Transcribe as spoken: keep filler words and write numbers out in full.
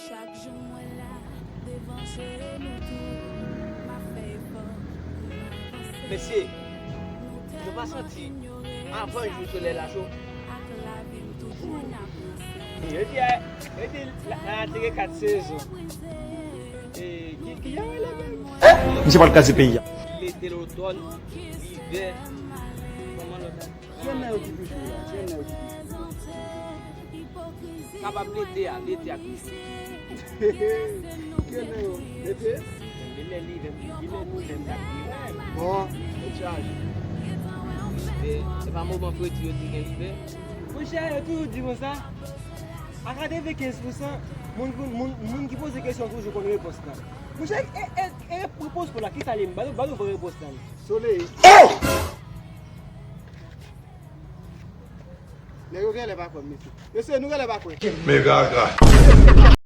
Chak jou mwen la devan je nou tou, m ap fè efò pou m avanse. Mesye, nou pa santi avan jou solèy la cho? Ak lavi m toujou n ap ranse. Yo di, yo di la, la atire kat sezon. E, ki, ki jan rele menm? Misye pral kraze peyi a. Lete lotòn, livè, kòman lòt la? Ki nan yo ki pi cho la? Ki nan yo ki pi cho? Kapab lete a, lete a pi cho. Ki nan yo? Lete? Li lè livè, li lè livè m t ap di. Bon, ou chaje. E, se pa moman fredi yo di gen livè. Monchè, yo toujou di konsa. A katrevenkenz pousan, moun, moun, moun ki poze kesyon toujou konn repons la. Monchè, e, e, e repons pou la, ki sa li ye? Ba nou, ba nou vrè repons la. Solèy. Oh! Nèg yo genlè pa kwè m, mesye. Mesye, nou genlè pa kwè. Men gaga.